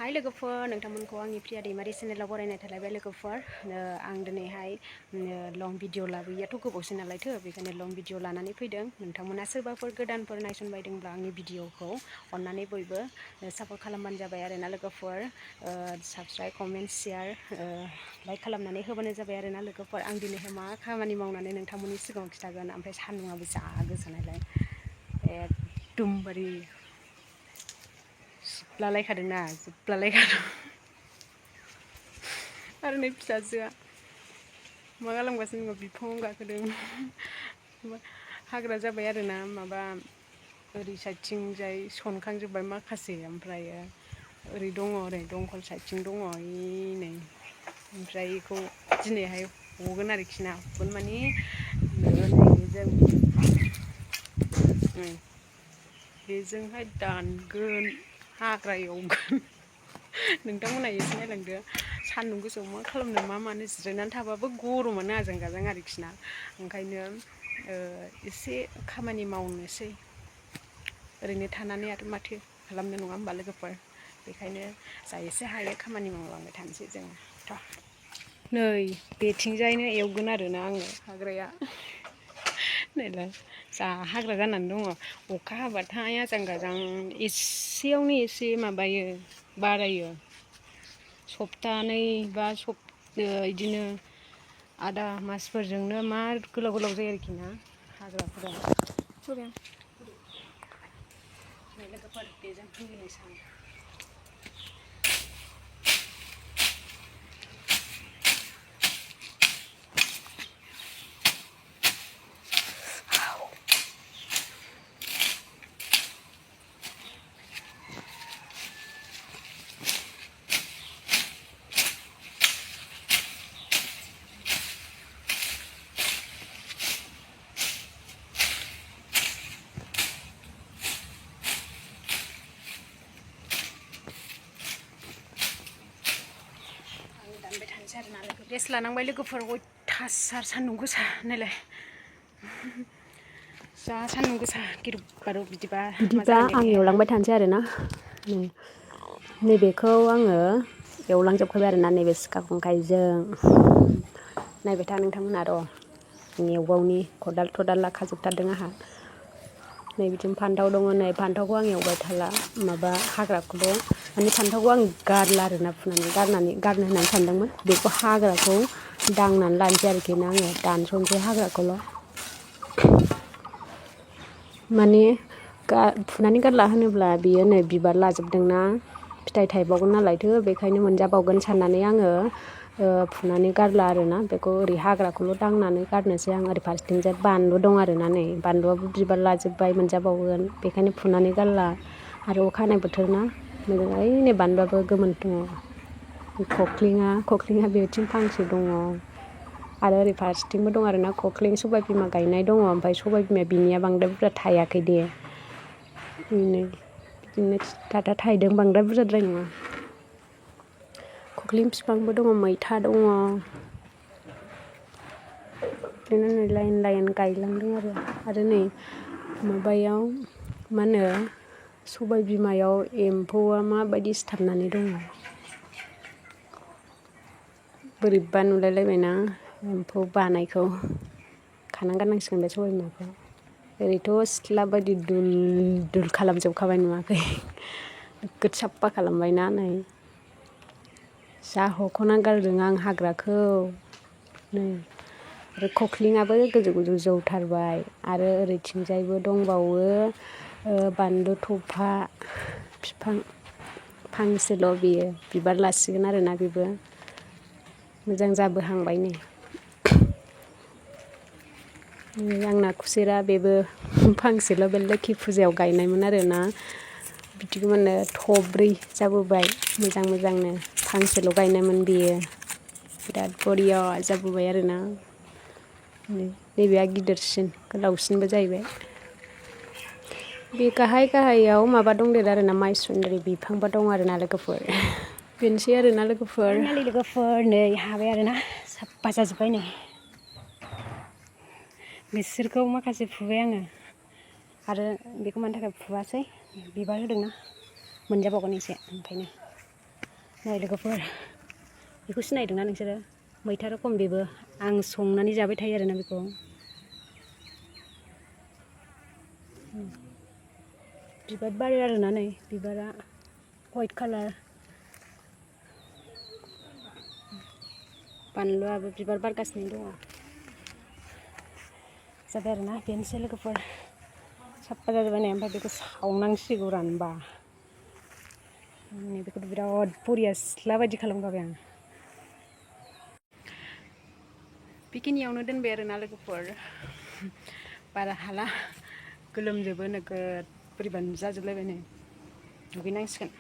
हाय लोगोफोर, नोंथांमोनखौ आंनि प्रिया दैमारि चेनेलाव बरायनाय थालायबाय लोगोफोर। आं दिनैहाय लं भिडिअ लाबोयैयाथ' गोबावसै नालायथो, बेखायनो लं भिडिअ लानानै फैदों। नोंथांमोना सोरबाफोर गोदानफोर नायसनबायदोंब्ला आंनि भिडिअखौ अननानै बयबो सापर्ट खालामबानो जाबाय आरोना लोगोफोर। साबस्क्राइब, कमेन्ट, शेयार, लाइक खालामनानै होबानो जाबाय आरोना लोगोफोर। आं दिनैहाय मा खामानि मावनानै नोंथांमोननि सिगाङाव खिथागोन। ओमफ्राय सान्दुङाबो जा गोसानायलाय एकदमबारे जोबलालायखादोंना, जोबलालायखादों। आरो नै फिसाजोआ मा खालामगासिनो दङ, बिफाङाव गाखोदों। हाग्रा जाबाय आरोना, माबा ओरै साइडथिंजाय सनखांजोब्बाय माखासे, ओमफ्रायो ओरै दङ, ओरै दंखल साइडथिं दङ नै। ओमफ्राय बेखौ दिनैहाय हगोन आरोखि ना, हगोन माने बेजोंहाय दानगोन, हाग्रा एवगोन। नोंथांमोनहा एसे नायलांदो, सान्दुं गोसायाव मा खालामनो मा मानो जिरायनानै थाबाबो गरमानो आजां गाजां आरोखि ना। ओंखायनो एसे खामानि मावनोसै, ओरैनो थानानै आरो माथो खालामनो, नङा होमबा लोगोफोर। बेखायनो जा एसे हायो खामानि मावलांबाय थानोसै जोंथ'। नै बेथिंजायनो एवगोन आरोना आङो, हाग्राया नायलाय जा हाग्रा जानानै दङ। अखा हाबाथाय आजां गाजां एसेयावनो एसे माबायो, बारायो। सप्तानै बा बिदिनो आधा मासफोरजोंनो मा गोलाव गोलाव जायो आरोखि ना हाग्राफोरा। लोगोफोर बेजों फैनोसै आं। दानबाय थानोसै आरोना लोगो, रेस्ट लानांबाय लोगोफोर। अयथासार सान्दुं गोसा नायलाय, जा सान्दुं गोसा गिरु बारु। बिदिबा आं एवलांबाय थानोसै आरोना। नैबेखौ आङो एवलांजोबखाबाय आरोना, नैबे सिखा खंखाइजों। नायबाय था नोंथांमोना र', एवबावनि खदाल थदाल लाखाजोबथारदों आंहा। नै बिदिनो फान्थाव दङ, नै फान्थावखौ आं एवबाय थाला, माबा हाग्राखौल', माने फान्थावखौ आं गारला आरोना, फुनानै गारनो होननानै सानदोंमोन। बेखौ हाग्राखौ दांनानै लानोसै आरोखि ना आङो, दानस'नोसै हाग्राखौल'। माने फुनानै गारला होनोब्ला बियो नै बिबार लाजोबदोंना, फिथाइ थाइबावगोन नालायथो, बेखायनो मोनजाबावगोन साननानै आङो फुनानै गारला आरोना। बेखौ ओरै हाग्राखौल' दांनानै गारनोसै आं। ओरै फारसेथिंजाय बानलु दं आरोना, नै बानलुआबो बिबार लाजोब्बाय, मोनजाबावगोन, बेखायनो फुनानै गारला। आरो अखा हानाय बोथोर ना, मोजां। ओइ नै बानलुआबो गोमोन दङ। खख्लिङा बेथिं फांसे दङ। आरो ओरै फारसेथिंबो दं आरोना खख्लिं, सबाय बिमा गायनाय दङ। ओमफ्राय सबाय बिमाया बिनिया बांद्राय बुरजा थायाखै दे, बिदिनो थाइथा थाइदों, बांद्राय बुरजाद्राय नङा। खख्लिं बिफांबो दङ, मैथा दङ, बिदिनो नै लाइन लाइन गायलांदों आरो नै माबायाव मा होनो, सबाय बिमायाव एम्फौआ माबायदि सिथाबनानै दङ, बोरैबा नुलायलायबायना एम्फौ बानायखौ। खानानै गारनांसिगोन बे सबाय बिमाखौ। ओरैथ' सिथ्ला बायदि दुल दुल खालामजोबखाबाय, नुवाखै? नोगोद साफा खालामबायना, नै जा हख'ना गारदों आं हाग्राखौ। नै आरो खख्लिङाबो गोजौ गोजौ जौथारबाय। आरो ओरैथिंजायबो दंबावो बानलु थफा बिफां फांसेल', बेयो बिबार लासिगोन आरोना, बेबो मोजां जाबोहांबाय नै। आंना खुसेरा, बेबो फांसेल', बे लोखि फुजायाव गायनायमोन आरोना। बिदिखौ माने थब्रै जाबोबाय, मोजां मोजांनो। फांसेल' गायनायमोन बेयो, बिराद बरिया जाबोबाय आरोना। नैबेया गिदिरसिन, गोलावसिनबो जाहैबाय। बे गाहायाव माबा दंदेरो आरोना, माइसुन्द्रि बिफांबो दं आरोना लोगोफोर। बेनोसै आरोना लोगोफोर। नै हाबाय आरोना, साफा जाजोब्बाय नै। बिसोरखौ माखासे फुबाय आङो, आरो बेखौ मानि थाखाय फुवासै, बिबार होदोंना, मोनजाबावगोन एसे, ओंखायनो। नाय लोगोफोर, बेखौ सिनायदोंना नोंसोरो? मैथा रोखोम बेबो, आं संनानै जाबाय थायो आरोना बेखौ। बिबार बारो आरोना नै, बिबारा वाइट कालार। बानलुआबो बिबार बारगासिनो दङ। जाबाय आरोना, बेनोसै लोगोफोर। साफा जाजोब्बाय नै, ओमफ्राय बेखौ सावनांसिगौ रानबा। बेखौथ' बिराद बरिया सिथ्ला बायदि खालामखाबाय आं। बेखिनियावनो दोनबाय आरोना लोगोफोर। बारा हाला, गोलोमजोबो नोगोद बोरैबा नुजाजोबलायबाय नै, दुगैनांसिगोन।